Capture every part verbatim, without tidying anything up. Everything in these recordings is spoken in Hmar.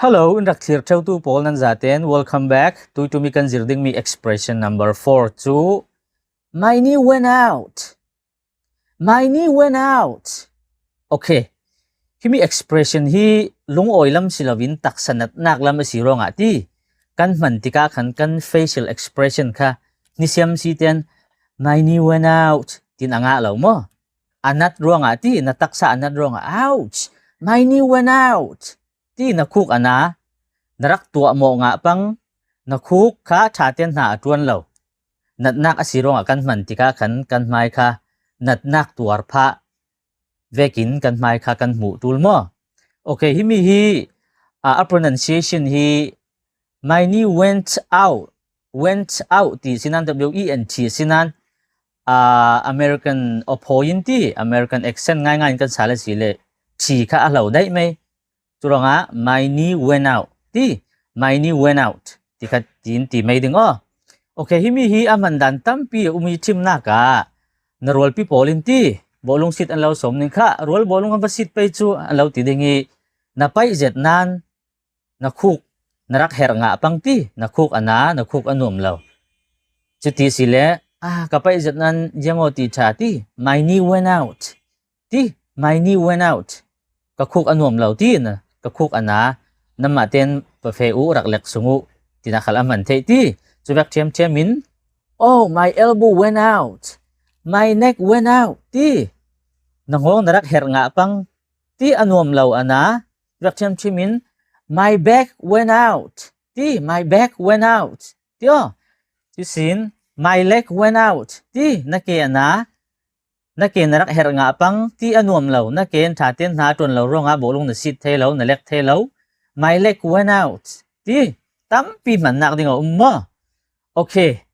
Hello, inrak thlir theutu pawl nan zaten, welcome back. Tuitumi kan zir ding mi expression number four chu, my knee went out. My knee went out. Okay. Hi mi expression hi lungawi lam si lovin taksa natnâk lam a si ruong a ti. Kan hman tika khan kan facial expression kha ni siam si ten, my knee went out, tin a ngah lo maw. A nat ruong a ti, na taksa a nat ruong a. Ouch, my knee went out. Ti na khuk a na, na rak tuah mawh ngah pang, na khuk kha ṭha ten hna a ṭuan lo. Natnâk a si ruong a kan hman tika khan kan hmai kha natnâk tuar pha vekin kan hmai kha kan hmuh tul maw. Okay, hi mi hi, a, a pronunciation hi, my knee went out. Went out ti sinan, W E N T sinan, a, American ophoin ti, American accent ngai ngai kan sa le si le, ti kha a hlau dai mai. Chu ruong a, my knee went out. Ti, my knee went out. Ti kha tin ti mai ding aw. Okay, hi mi hi a hman dan tampi um hi ṭhimnâk a. Na ruolpi pawlin ti, bawlung sit an lo sawm ning kha, ruol bawlung an va sit pei chu an lo ti ding hi, na paih zet nan, na khuk, na rak herh ngah pang ti, na khuk a na, na khuk a nuom lo. Chuti si le, a, ka paih zet nan ziang aw ti ṭha ti, my knee went out. Ti, my knee went out. Ka khuk a nuom lo ti na, ka khuk a na, nangma ten pa fe u rak lek sung u, tina khal a hman thei ti, chu vek ṭhiam ṭhiamin, oh, my elbow went out. My neck went out. Ti, na nghawng na rak herh ngah pang ti a nuom lo a na, vek ṭhiam ṭhiamin, my back went out. Ti, my back went out. Ti aw, ti sin, my leg went out. Ti, na ke a na, na ke na rak herh ngah pang ti a nuom lo, na ke ṭha ten hna ṭuan lo ruong a bawlung na sit thei lo, na lek thei lo. My leg went out. Ti, tampi hmannâk ding a um maw. Okay,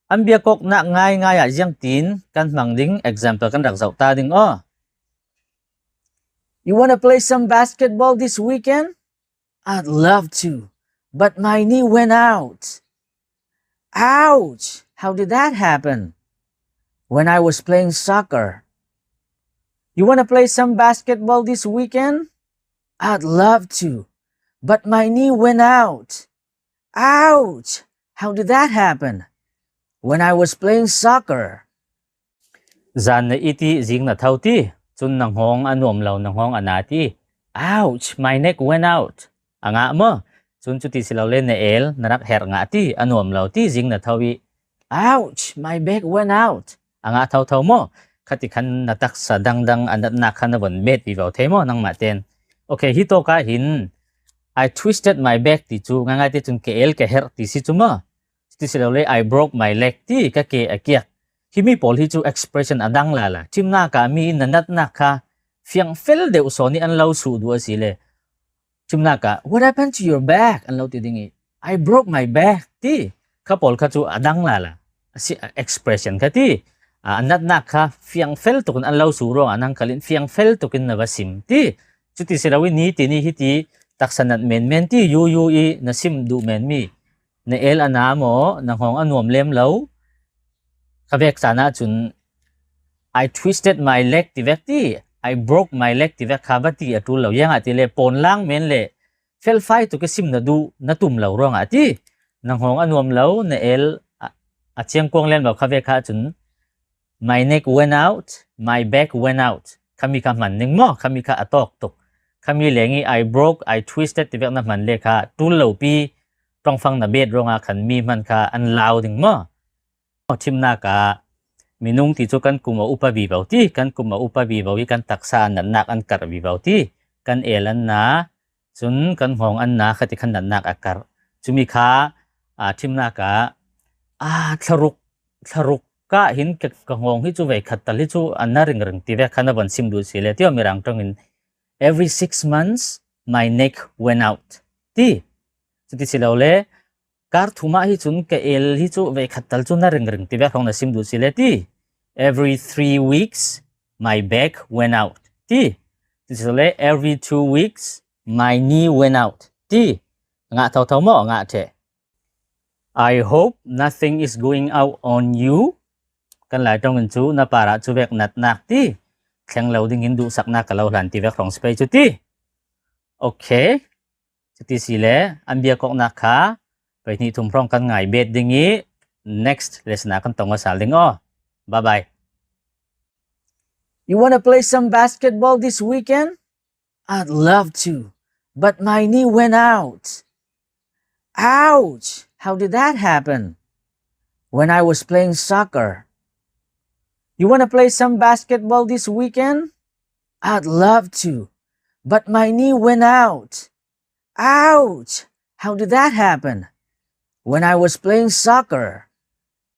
an biak kawknâk ngai ngai a ziang tin kan hmang ding, example kan rak zauh ta ding aw. You wanna play some basketball this weekend? I'd love to, but my knee went out. Ouch! How did that happen? When I was playing soccer. You wanna play some basketball this weekend? I'd love to, but my knee went out. Ouch! How did that happen? When I was playing soccer. Zan na i ti, zing na tho ti, chun na nghawng a nuom lo, na nghawng a na ti. Ouch, my neck went out. A ngah maw. Chun chuti si lo le na el, na rak herh ngah ti, a nuom lo ti, zing na tho i. Ouch, my back went out. A ngah tho tho maw. Khati khan na taksa dang dang a natnâk khan a von bet vivo thei maw nangma ten. Okay, hi tawka hin, I twisted my back ti chu, ngai ngai te chun ke el ke herh ti si chu maw. Chuti si lo le, I broke my leg ti, ka ke a kiak. Hi mi pawl hi chu expression a dang la la. Ṭhimnâk a mi in na natnâk kha fiang fel deu saw ni an lo suh duh a si le. Ṭhimnâk a, what happened to your back? An lo ti ding i, I broke my back ti. Kha pawl kha chu a dang la la. A si, a expression kha ti. A, a natnâk kha fiang fel tukin an lo suh ruong a nang khalin fiang fel tukin na va sim ti. Chuti si lo i ni ti ni hi ti, taksa nat men men ti, yu yu i na sim duh men mi. Na el a na maw, na nghawng a nuom lem lo. Kha vek chana chun, I twisted my leg ti vek ti, I broke my leg ti vek kha va ti a tul lo. Ieng a ti le, pawn lang men le, fel fai tukin sim na duh, na tum lo ruong a ti. Na nghawng a nuom lo, na el a, a chiang kuang lem lo kha vek kha chun, my neck went out, my back went out. Kha mi kha hman ning maw, kha mi kha a tawk tuk. Kha mi le ngi, I broke, I twisted ti vek na hman le kha, tul lo pi, ṭawng fang na bet ruong a khan mi hman kha an lau ding maw. Ṭhimnâk a, mi nung ti chu kan kum a upa vivo ti, kan kum a upa vivo i kan taksa natnâk an kar vivo ti, kan el an na, chun kan nghawng an na khati khan natnâk a kar. Chu mi kha, a, ṭhimnâk a, a, thlaruk, thlaruk ka hin ka, ka nghawng hi chu vei khat tal hi chu a na ring ring ti vek khan a von sim duh si le ti aw, Mirang ṭawngin, every six months, my neck went out. Ti, chuti si lo le, kar thuma hi chun ka el hi chu vei khat tal chu na ring ring ti vek hrawng na sim duh si le ti. Every three weeks, my back went out. Ti. Ti si le, every two weeks, my knee went out. Ti. Ngah tho tho maw, ngah the. I hope nothing is going out on you. Kan lai ṭawngin chu na para chu vek natnâk ti, thleng lo dingin duhsakna ka lo hlan ti vek hrawng si pei chu ti. Okay. Chuti si le, an biak kawkna kha, pei hni thum hrawng kan ngai bet ding i, next lesson-a kan ṭawng a sal ding aw. Bye bye. You want to play some basketball this weekend? I'd love to, but my knee went out. Ouch! How did that happen? When I was playing soccer. You want to play some basketball this weekend? I'd love to, but my knee went out. Ouch! How did that happen? When I was playing soccer.